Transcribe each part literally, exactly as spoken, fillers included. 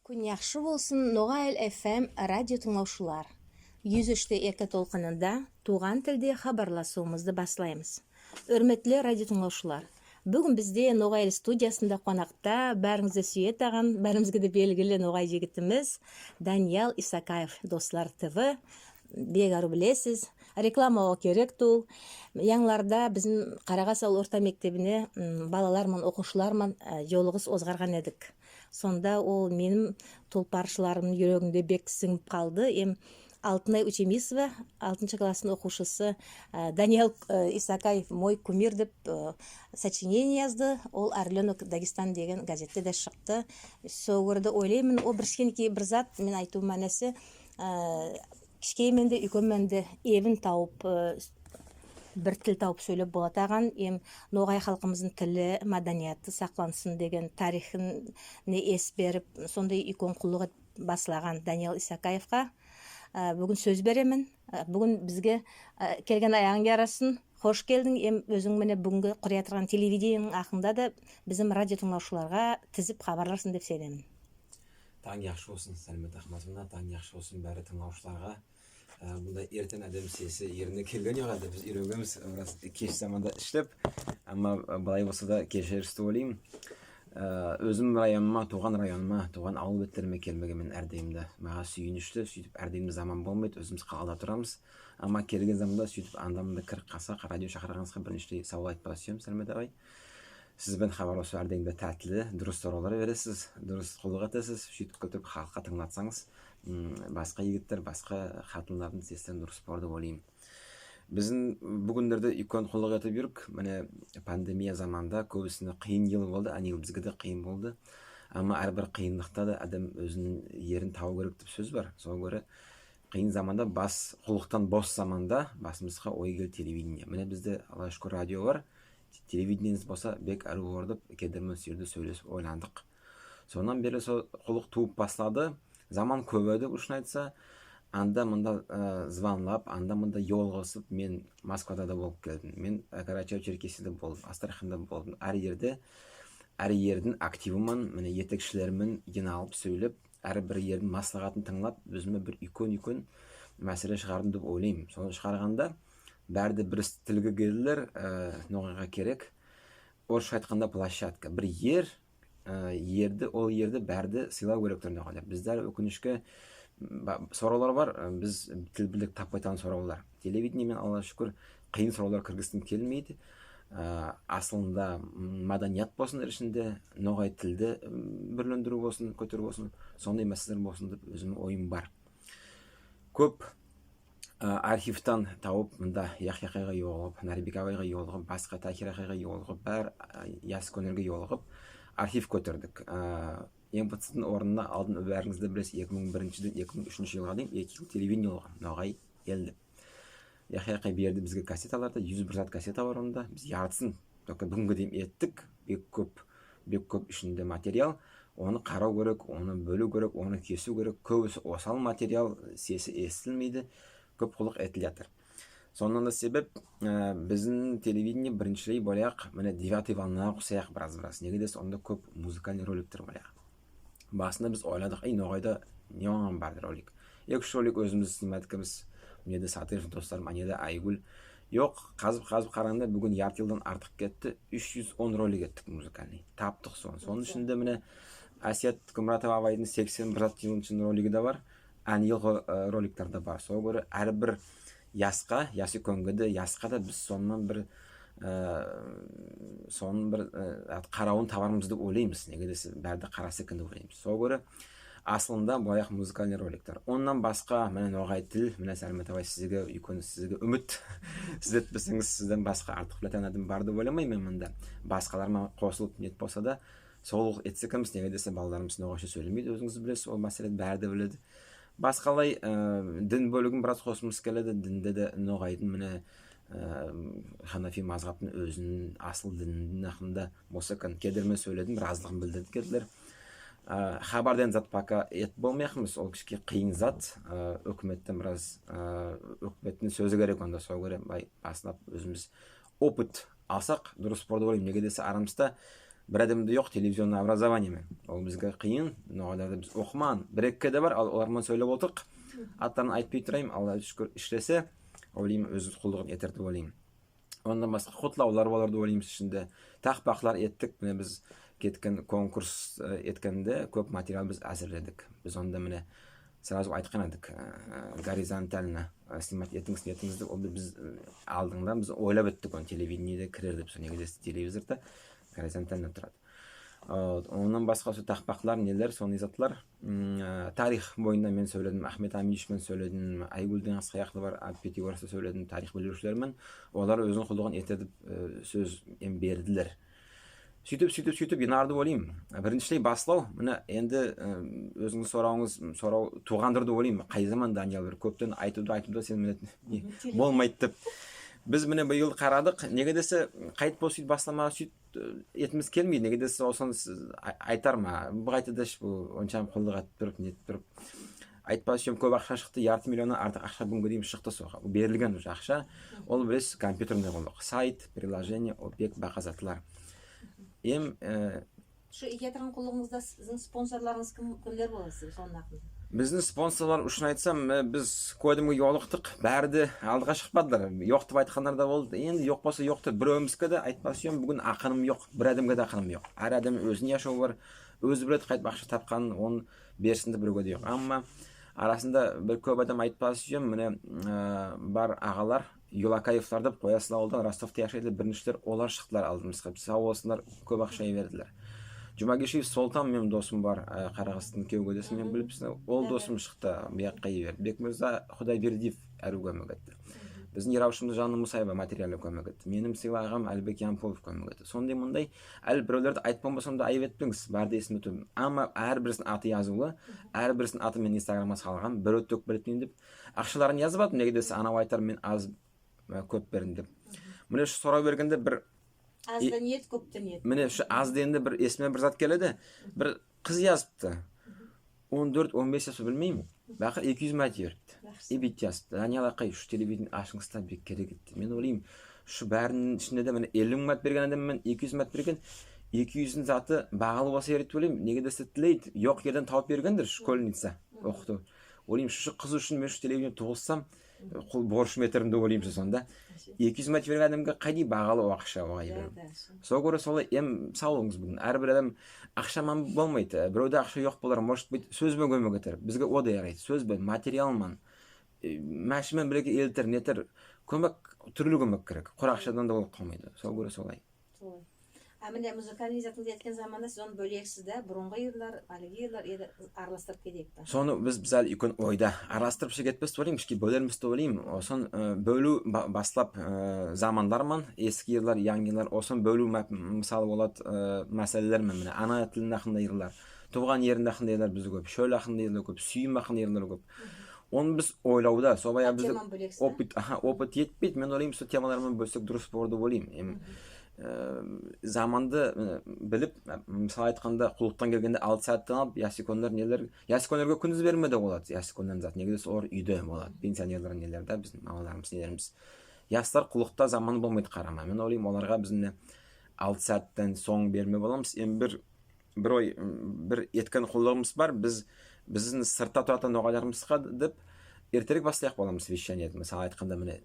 Куьн яхшы болсын, «Ногай Эл» F M радио тынълавшылар. Юз уьш те эки толкынында тувган тилде хабарласувымызды баслаймыз. Оьрметли радио тынълавшылар, буьгуьн бизде «Ногай Эл» студиясында конакта баьринъиз де суьетаган, баьримизге де белгили ногай йигитимиз Даниял Исакаев, «Дослар Т В», бек арув билесиз, рекламалав керек тувыл. Янъыларда бизим Карагас авыл орта мектебине, м, балалар ман, окувшылар ман, э, йолыгыс озгарган эдик. Сонда ол меним тулпаршыларымнынъ юрегинде бек синъип калды. Эм Алтынай Утемисова, алтыншы класстынъ окувшысы, э, «Даниял, э, Исакаев — мой кумир» деп, э, сочинение язды. Ол «Орленок Дагестан» деген газетте де шыкты. Сол коьре де ойлайман, ол бир кишкенекей бир зат, мен айтувым маьнеси, э, кишкей мен де, уьйкен мен де эбин тавып, э, бир тил тавып соьйлеп болатаган, эм ногай халкымыздынъ тили, маданияты саклансын деген, тарихине эс берип, сондай уьйкен куллык этип баслаган Даниял Исакаевка, э, буьгуьн соьз беремен. Э, буьгуьн бизге, э, келген аягынъ ярасын. Хош келдинъ, эм оьзинъ мине буьгуьнги курыятырган телевидениенинъ акында да бизим радио тынълавшыларга тизип хабарларсынъ деп сенемен. Танъ яхшы болсын, Салимет Ахматовна, танъ яхшы болсын баьри тынълавшыларга. Э, мундай эртен аьдем сеси ерине келген йок энди, биз уьйренгенмиз, бираз кеш заманда ислеп. Амма, э, былай болса да кеширерсиз деп ойлайман. Э, оьзим районыма, тувган районыма, тувган авыл бетлериме келмеге мен аьр дайым да, мага суьйинишли, суьйтип аьр дайым да заман болмайды, оьзимиз калада турамыз. Амма келген заманда суьйтип анда-мында кирип калсак, радио шакырганынъызга бириншилей сав айтпага суьемен, Салимет агай. Сиз бен хабарласув аьр дайым да таьтли, дурыс соравлар бересиз, дурыс куллык этесиз, суьйтип коьтерип халкка тынълатсанъыз, м, баска йигитлер, баска хатынлардынъ сеслерин дурыс болар деп ойлайман. Бизим буьгуьнлерде уьйкен куллык этип юрик. Мине, пандемия заманда коьбисине кыйын йыл болды, аьне йыл бизге де кыйын болды. Амма аьр бир кыйынлыкта да аьдем оьзининъ ерин табув керек деп соьз бар. Сога коьре кыйын заманда бас, куллыктан бос заманда басымызга ой келди телевидение. Мине, бизде, Аллага шуькир, радио бар. Телевидениемиз болса бек аьруьв болар деп, кедирмен сол ерде соьйлесип ойландык. Соннан бери сол куллык тувып баслады. Заман коьп эди, шын айтса. Анда-мында, э, звонлап, анда-мында йолыгысып, мен Москвада да болып келдим. Мен Карачаево-Черкесияда болдым, Астраханьда болдым. Аьр ерде, аьр ердинъ активы ман, мине, етекшилери мен йыйналып соьйлеп, аьр бир ердинъ маслагатын тынълап, оьзиме бир уьйкен-уьйкен маьселе шыгардым деп ойлайман. Соны шыгарганда, баьри де бир тилге келдилер, э, ногайга керек. Орысша айтканда, площадка. Бир ер, э, ерди, ол ерди баьри де сыйлав керек тувыл ногайлар. Бизде аьли оькинишке, м, ба-, соравлар бар, э, биз тил бирлик таппайтаган соравлар. Телевидение мен, Аллага шуькир, кыйын соравлар киргизгим келмейди. Э, асылында, м, маданият болсын ишинде, ногай тилди, м, бирлендируьв болсын, коьтеруьв болсын, сондай маьселелер болсын деп оьзимнинъ ойым бар. Коьп, э, архивтан тавып, мунда Яхья акайга йолыгып, Нарбик абайга йолыгып, баска Тахир акайга йолыгып, баьри, э, ясы коьнерге йолыгып, архив коьтердик. Э, М П Ц дынъ орнына алдын баьринъиз де билесиз, эки мынъ бириншиден эки мынъ уьшинши йылга дейим эки йыл телевидение болган, «Ногай Эл» деп. Яхья акай берди бизге кассеталарды, юз бир зат кассета бар онда. Биз яртысын только буьгуьнге дейим эттик. Бек коьп, бек коьп ишинде материал. Оны карав керек, оны боьлуьв керек, оны кесуьв керек. Коьбиси осал материал, сеси эситилмейди. Коьп куллык этилип ятыр. Соннан да себеп, э, бизим телевидение бириншилей болаяк, мине, «Девятая волна»га усаяк бираз-бираз. Неге десе, онда коьп музыкальный роликтер болаяк. Басында биз ойладык, эй, ногайда не оман бар ролик. Эки-уьш ролик оьзимиз снимать эткенмиз, мунда Сатыров досларым, анада Айгуьл. Йок, казып-казып караганда, буьгуьн ярты йылдан артык кетти, уьш юз он ролик эттик музыкальный. Таптык соны. Сонынъ ишинде, мине, Асият Кумратова абайдынъ сексен бир зат йылынъ ролиги де бар. Аьне йылгы, э, роликлер де бар. Сога коьре аьр бир яска, ясы коьнге де, яска да биз соннан бир, э, сонынъ бир, э, ат-, каравын табармыз деп ойлаймыз. Неге десе, баьри де караса экен деп ойлаймыз. Сога коьре асылында болаяк музыкальный роликлер. Оннан баска, мине, ногай тил, мине, Салимет абай, сизге уьйкен, сизге уьмит. Сиз этпесенъиз, сизден баска артык билетаган аьдем бар деп ойламайман мен мунда. Баскалар ман косылып, нетип болса да, савлык этсек экен биз, неге десе, балаларымыз ногайша соьйлемейди, оьзинъиз билесиз, ол маьселени баьри де биледи. Баскалай, э, дин боьлигин бираз косымыз келеди. Динде де ногайдынъ, мине, э, ханафи мазхабтынъ оьзининъ асыл динининъ акында болса экен, кедирмен соьйледим, разылыгын билдирди кедилер. Э, хабар деген зат пока этип болмаякпыз, ол кишкей кыйын зат. Э, уькиметтен бираз, э, уькиметтинъ соьзи керек онда, сога коьре бай-, баслап оьзимиз опыт алсак, дурыс болар деп ойлайман. Неге десе, арамызда Бир аьдемде йок телевизионный образование мен. Ол бизге кыйын, ногайларда биз окымаган. Бир-эки де бар, ал- олар ман соьйлеп олтырдык. Атларын айтпай турайым, Аллага шуькир, ишлесе, ойлайман, оьз куллыгын этер деп ойлайман. Оннан баска котлавлар болар деп ойлайман ишинде. Такпаклар эттик, мине биз кеткен конкурс э, эткенде коьп материал биз аьзирледик. Биз онда мине сразу айткан эдик, э, горизонтально э, снимать этинъиз, этинъиз деп, ол биз э, алдыннан биз ойлап эттик, оны телевидениеде кирер деп, сол неге десе телевизорда горизонтально турады. Вот. Оннан баска сол такпаклар, нелер, сондай затлар. М, э, тарих бойынша мен соьйледим, Ахмет Амидович пен соьйледим, Айгуьл деген кыз каяклы бар, а, Пятигорскта соьйледим, тарих билуьвшилер мен. Олар оьзининъ куллыгын этер деп э, соьз эм бердилер. Суьйтип, суьйтип, суьйтип, енарды ойлайман. Бириншилей баслав, мине энди э, оьзинъиз соравынъыз, сорав тувгандыр деп ойлайман. Кай заман, Даниял, бир коьптен айтувды, айтувды, сен мине не, болмайды деп. Биз мине быйыл карадык. Неге десе, кайтип ол суьйтип басламага суьйтип э, эткимиз келмейди. Неге десе, ол сонда сиз ай- айтар ма? Бу кайтады ше, бу онша куллык этип турып, нетип турып. Айтпас уьшин, коьп акша шыкты, ярты миллионнан артык акша буьгуьнге дейим шыкты сога. Бу берилген уже акша. Ол, билесиз, компьютерный куллык. Сайт, приложение, ол бек бака затлар. Эм э, Шу эте турган куллыгынъызда сиздинъ спонсорларынъыз ким, кимлер болады, сонынъ акында? Бизим спонсорлар уьшин айтсам, э, биз коьдимге йолыктык, баьри де алдыга шыкпадылар. Йок деп айтканлар да болды. Энди йок болса йок деп, биревимизге де айтпас уьшин, буьгуьн акыным йок, бир аьдемге де акыным йок. Аьр аьдемнинъ оьзининъ яшавы бар, оьзи биледи кайтип акша тапканын, оны берсин деп биревге де йок. Амма арасында бир коьп аьдем айтпас уьшин, мине э, бар агалар, Юлакаевлар деп Коясуьл авылдан, Ростовта яшайды, бириншилер олар шыктылар алдымызга. Сав болсынлар, коьп акша йибердилер. Джумагишиев Солтан, меним досым бар, э, Карагастынъ кевгедеси, мен билип, ол досым шыкты, бу якка йиберди. Бекмырза Кудайбердиев аьруьв коьмек этти. Бизим йыравшымыз Жанна Мусаева материальный коьмек этти. Меним сыйлы агам Алибек Ямполов коьмек этти. Сондай-мундай аьли биревлерди айтпаган болсам да, айып этпенъиз, баьри де эсимде тур. Амма аьр бирисининъ аты язувлы, аьр бирисининъ атын мен инстаграмга салганман, бирев тоьк билип дейим деп. Акшаларын язбадым, неге десе анав айтар, мен аз э, коьп бердим деп. Мине шу сорав бергенде бир Аз да ниет, коьп те ниет. Мине шу аз дегенде бир эсиме бир зат келеди. Бир кыз языпты. Он доьрт, он бес яс, билмеймен. Бакыр эки юз маьнет йиберипти. Яхшы. И буьйтип языпты: «Даниял акай, шу телевидение ашынъыз да, бек керек эди». Мен ойлайман, шу баьрининъ ишинде де мине элли мынъ маьнет берген аьдем мен эки юз маьнет берген. Эки юздинъ заты багалы болса ярайды деп ойлайман. Неге десе тилейди. Йок ерден тавып бергендир школьница, окытув. Ойлайман, шу кыз уьшин мен шу телевидение тургызсам, кул борышым этермен деп ойлайман сонда. Эки юз маьнет берген аьдемге кайдай багалы ол акша, ога йиберуьв. Сога коьре солай, эм сав болынъыз буьгуьн. Аьр бир аьдем акша ман болмайды. Биревде акша йок болар, может быть, соьз бен коьмек этер. Бизге о да ярайды. Соьз бен, материал ман, э, машина ман бир ерге элтер, нетер. Коьмек, туьрли коьмек керек. Куры акшадан да болып калмайды. Сога коьре солай. Солай. А мине музыкальный затынъды эткен заманда сиз оны боьлесиз да, бурынгы йырлар, аьлиги йырлар, я да араластырып кетеек па? Соны биз, биз аьли уьйкен ойда. Араластырып ше кетпес деп ойлайман, кишкей боьлермиз деп ойлайман. Соны э, боьлуьв ба- баслап э, заманлар ман, эски йырлар, янъы йырлар, соны боьлуьв ма- мысалы болады э, маьселелер ман, мине, ана тилининъ акында йырлар, тувган ерининъ акында йырлар бизде коьп, шоьл акында йырлар коьп, суьйим акында йырлар коьп. Оны биз ойлавда, собая биз опыт, аха, опыт етпейди. Мен ойлайман, сол темалар ман боьлсек дурыс болар деп ойлайман. Эм, э, заманды э, билип, э, мысал айтканда, куллыктан келгенде алты саьаттан алып, ясуьйкенлер нелер, ясуьйкенлерге куьндиз бермеге де болады, ясуьйкенлер зат. Неге десе олар уьйде болады. Пенсионерлер нелер да, бизим мамаларымыз, нелеримиз. Яслар куллыкта заманы болмайды карамага. Мен ойлайман, оларга биз мине алты саьаттан сонъ бермеге боламыз. Эм бир бир ой, м, бир эткен куллыгымыз бар. Биз, бизим сыртта туратаган ногайларымызга деп эртерек баслаяк боламыз вещание. Мысалы айтканда, мине,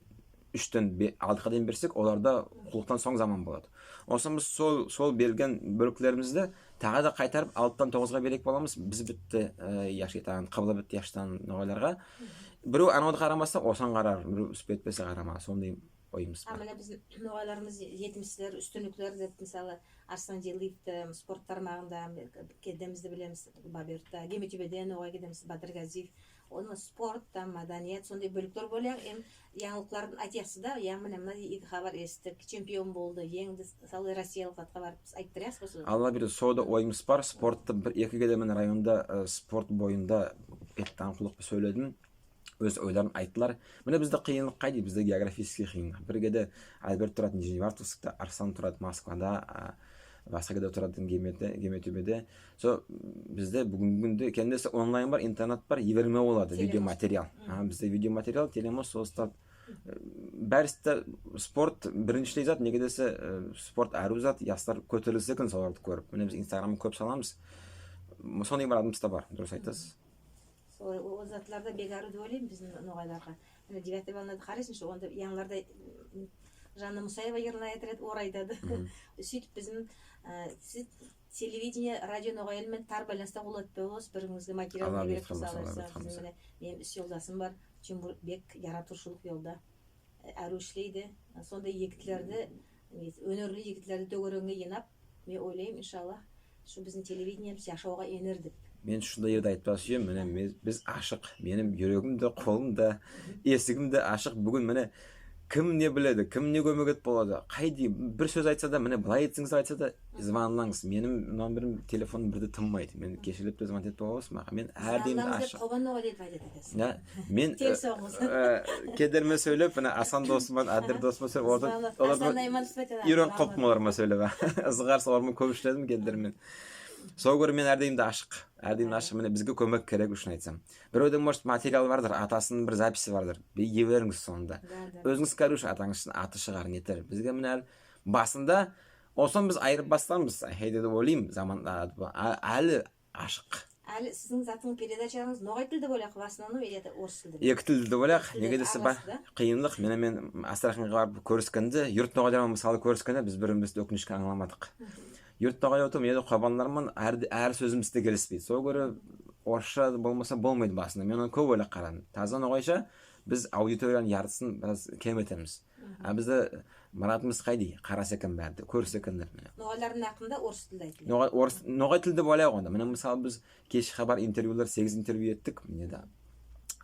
уьштен бе- алтыга дейим берсек, оларда куллыктан сонъ заман болады. Сосын биз сол, сол берген боьликлеримизди тагы да кайтарып алтыдан тогызга береек боламыз. Биз бетте э, яшайтаган, кыбла бетте яшайтаган ногайларга. Бирев анавды карамаса, осыга карар, бирев успеть этпесе карамага. Сондай ойымыз бар. А мине бизим ногайларымыз етимислер, уьстинликлер деп, мысалы, Арслан Джелиловты спорт тармагында кедемизди билемиз, Бабюртта, Геметуьбеде ногай кедемиз Батыргазиев. Оны спорт та, маданият, сондай боьликлер болаяк. Эм янъылыкларды айтаяк сиз да, я мине мындай ийги хабар эситтик, чемпион болды, енъди, мысалы, Россиялык затка барып, сиз айттыраяк па соны? Алла берсе, сода ойымыз бар. Спортты бир-эки кере мен районда э, спорт бойында эткен куллыкты соьйледим. Оьз ойларын айттылар. Мине бизде кыйынлык кайда? Бизде географический кыйынлык. Бир кере Альберт турады Нижневартовскта, Арслан турады Москвада, а, баска кере турады Геметуьбеде. Сол бизде буьгуьнги куьнде кенде онлайн бар, интернет бар, йибермеге болады видеоматериал. А бизде видеоматериал, телемост, сол зат, э, Баьриси де спорт бириншилей зат, неге десе, э, спорт аьруьв зат, яслар коьтерилсе экен соларды коьрип. Мине биз инстаграмга коьп саламыз. М, сондай мырадымыз да бар, дурыс айтасыз. Солай, о, о затлар да бек аьруьв деп ойлайман бизим ногайларга. Мине девятый волнада карайсынъ ша, онда янъыларда, м, Жанна Мусаева йырлайтаган эди, ор айтады. Суьйтип бизим, э, сиз телевидение, радио «Ногай Эл» мен тар байланыста болаяк болсанъыз, бир-биринъизге материал керек болса, алайсыз. Бизим мине, меним ис йолдасым бар, Тимур, бек яратувшылык йолда, э, аьруьв ислейди. Сондай йигитлерди, оьнерли йигитлерди доьгерегинъе йыйнап, мен ойлайман, иншалла, сол бизим телевидениемиз яшавга энер деп. Мен сондай ерде айтпага суьемен, мине, мен, биз ашык. Меним юрегим де, колым да, эсигим де ашык. Буьгуьн, мине, ким не биледи, ким не коьмек этип болады. Кайдай бир соьз айтса да, мине, былай этсенъиз деп айтса да, звонланъыз. Меним номерим, телефоным бир де тынмайды. Мен кешелеп те звонить этип боласыз мага. Мен аьр дайым да ашык. Звонланъыз деп Кобан ногайда айтады экенсиз. Я, мен, э, кедермен соьйлеп, мине, Асан досым ман, Адир досым ман соьйлеп, олар, олар уьйренип калыппан олар ман соьйлеп. Ызгар, солар ман коьп иследим кедермен. Сога коьре мен аьр дайым да ашык. Аьр дайым да ашык. Мине, бизге коьмек керек уьшин айтсам. Биревде, может, материал бардыр, атасынынъ бир записи бардыр. Бир йиберинъиз соны да. Да, да. Оьзинъиз коьринъиз, атанъыз аты шыгар, нетер. Бизге мине аьли басында, оннан сонъ биз айырып баслармыз. Аьйде деп ойлайман, заман, а, а, аьли ашык. Аьли сиздинъ затынъыз, передачаларынъыз ногай тилде болаяк па, в основном, или это орыс тилде? Эки тилде де болаяк. Неге десе, араласып, да? Кыйынлык. Мине мен Астраханьга барып коьрискенде, юрт ногайлар ман, мысалы, коьрискенде, биз бир-биримизди, оькинишке, анъламадык. Юрт ногайлар, мен де кобанлылар ман, аьр, аьр соьзимиз де келиспейди. Сога коьре орысша болмаса болмайды басында. Мен оны коьп ойлап карадым. Таза ногайша биз аудиториядынъ яртысын бираз кем этемиз. А бизде мырадымыз кайдай? Караса экен баьри де, коьрсе экенлер, мине. Ногайлардынъ акында орыс тилде айтылады. Ногай, орыс, ногай тилде болаяк онда. Мине, мысалы, биз кеше хабар, интервьюлар, сегиз интервью эттик. Мине де,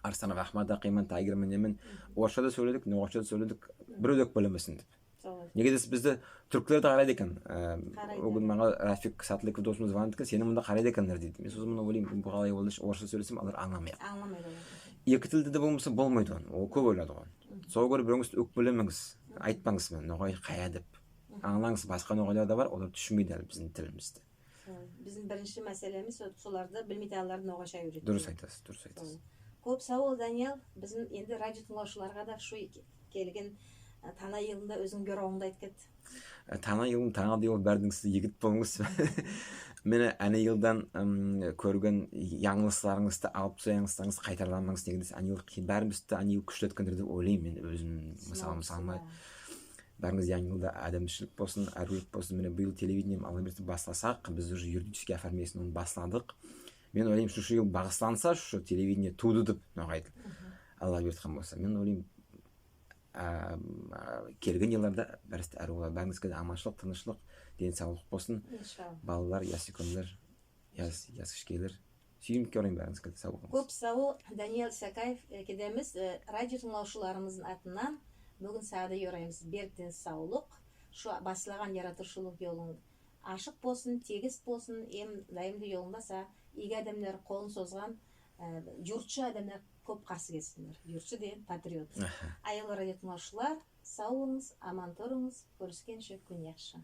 Арсанов Ахмат акай ман, Тайгер ман, мен орысша да соьйледик, ногайша да соьйледик. Бирев де оьпкелемесин деп. Солай. Неге десе, бизди туьрклер де карайды экен. Э, карайды. О куьн мага Рафик Сатлыков досымыз звонить эткен, сени мунда карайды экенлер дейди. Мен сосын мунда ойлайман, бу калай болды, орысша соьйлесем, олар анъламаяк. Анъламайды олар. Эки тилде де болмаса болмайды оны. Ол коьп ойлады оны. Сога коьре биревинъиз оьпкелеменъиз. Айтпанъыз, мен ногай кая деп. Анъланъыз, баска ногайлар да бар, олар туьсинмейди аьли бизим тилимизди. Солай. Бизим биринши маьселемиз сол, соларды билмейтаганларды ногайша уьйретпеге. Дурыс айтасыз, дурыс айтасыз. Солай. Коьп сав бол, Даниял. Бизим энди радио тынълавшыларга да шу ке-, келген, э, тана йылында оьзинъ йоравынъды айтып кет. Э, тана йылын, тана да йыл, баьринъиз де йигит болынъыз. Мине, ана йылдан, ым, коьрген янъылысларынъызды алып, сол янъылысларынъызды кайталаманъыз. Неге десе, ана йыл, баьримизди ана йыл куьшленткендир деп ойлайман мен оьзим. Мысалы, мысалыма. Баьринъизге янъы йылда аьдемшилик болсын, аьруьвлик болсын. Мине, быйыл телевидением, Алла берсе, басласак, биз уже юридический оформлениесин оны басладык. Мен ойлайман, шу, шу йыл багысланса, шу телевидение тувды деп, ногай тил. Алла буйырткан болса. Мен ойлайман, а, а, келген йылларда баьриси де аьруьв болады. Баьринъизге де аманшылык, тынышлык, ден савлык болсын. Иншалла. Балалар, ясуьйкенлер, яс, яс кишкейлер. Суьйимлик йорайман баьринъизге де, сав болынъыз. Коьп сав бол, Даниял Исакаев, э, кедемиз, э, радио тынълавшыларымыздынъ атыннан буьгуьн сага да йораймыз берк ден савлык. Шу баслаган яратувшылык йолынъ ашык болсын, тегис болсын, эм дайымды йолынъда сага ийги аьдемлер, колын созган, э, юртшы аьдемлер коьп карсы келсинлер. Юртшы деген патриот. Аха. Аявлы радио тынълавшылар, сав болынъыз, аман турынъыз, коьрискенше, куьн яхшы.